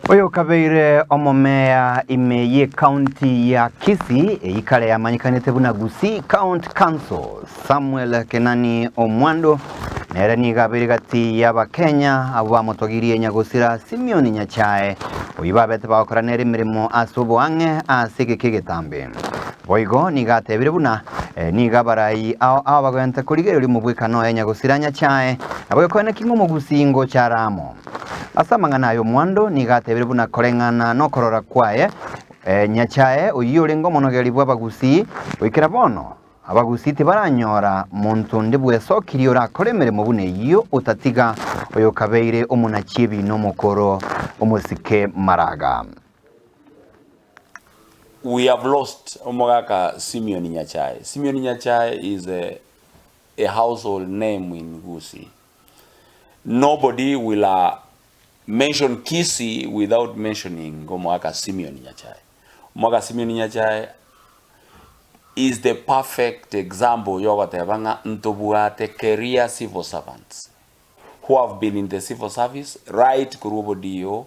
Oyokabeire omomeya ime y'ecounty ya Kisii eyio kare yamanyekanete buna Gusii County Council, Samuel Kenani Omwando, nere nigo abeire gati y'Abakenya abwo bamotogirie nyagosira Simeon Nyachae, oyio babete bagokora nere emeremo ase oboang'e ase egeka egetambe. Boigo nigo atebire buna nigo abarai ao ao bagwente korigereria omobwekano oye nyagosira Nyachae, naboigo koeneki ng'a omogusii ngocha are amo. Ase amang'ana aya omwando nigo atebire buna koreng'ana nokorora kwaye, Nyachae oyio orenge omonogeri bw'abagusii, goikera bono abagusii tibaranyora monto onde bwesokirie orakore emeremo buna eyio otatiga oyokabeire omonachi ebiina omokoro omosike Maraga. We have lost omogaka Simeon Nyachae. Simeon Nyachae is a, a household name in Gusii. Nobody will uh, mention Kisii without mentioning omogaka Simeon Nyachae. Omogaka Simeon Nyachae is the perfect example yogoteba ng'a ntobwate career civil servants who have been in the civil service right korwa obodio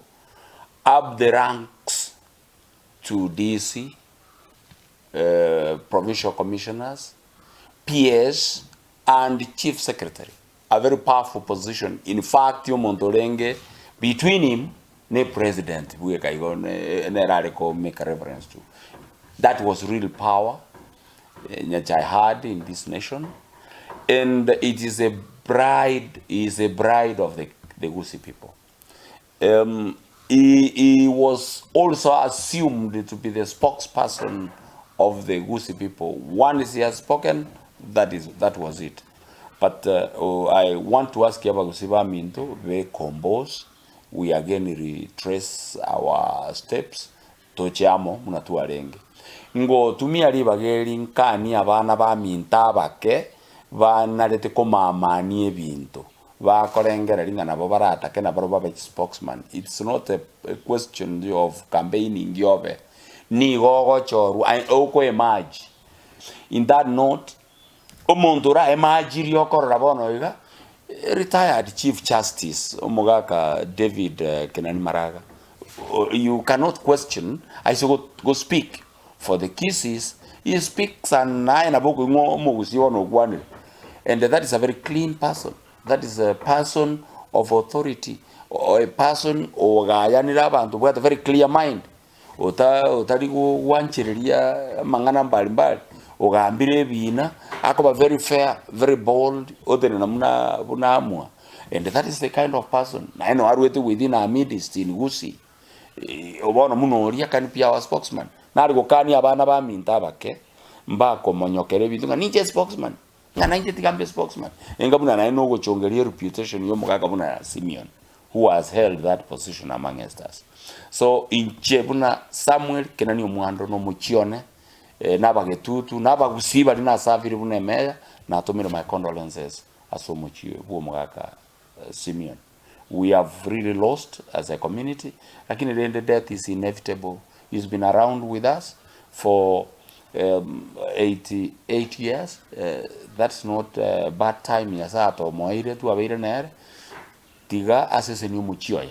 up the ranks to DC, uh, provincial commissioners, PS and chief secretary, a very powerful position, in fact omonto orenge between him ne president bweka igo nere are ko make reference to, that was real power Nyachae had in this nation and it is a bride, he is a bride of the, the Gusii people. Um, he, he was also assumed to be the spokesperson of the Gusii people. Once he has spoken, that is that was it. But uh, oh, I want to ask Abagusii baminto be compose. We again retrace our steps toche amo buna twarenge. Ngotumia ribaga eri nkanie abana baminto abake banarete komamania ebinto. Bakorengereria ng'a nabo baratake nabarobwo babe spokesman. It's not a question of campaigning obe, nigo ogochorwa aye oko emerge. In that note, omonto ora emergirie okorora bono iga, retired chief justice omogaka David Kenani Maraga, you cannot question aise go speak for the Kisiis, he speaks and aye nabo okoigwa omogusii bono okwanire. And that is a very clean person, that is a person of authority, a person ogayanire abanto obwate very clear mind, ota otari gwanchereria amang'ana mbari mbari, ogambire ebina, akoba very fair, very bold, otenena buna buna amua. And that is the kind of person, naende noo arwete within our midst in Gusii. Bono buna oria can be our spokesman, nare gokania abana baminto abake, mbakomonyokera ebinto ng'a ninche spokesman, ng'a nainche tiga mbe spokesman. Enga buna naye nogochongeria ereputation ya omogaka buna Simeon who has held that position amongst us. So inche buna Samuel Kenani Omwando na omochie one, na abagetutu, na abagusii baria nasafiri buna emeya, natomire my condolences ase omochie bwa omogaka Simeon. We have really lost as a community, lakini rende death is inevitable, he's been around with us for um, 88 years, uh, that's not a bad time Nyasaye atomoeire twabeire nere, tiga asesenie omochie oye.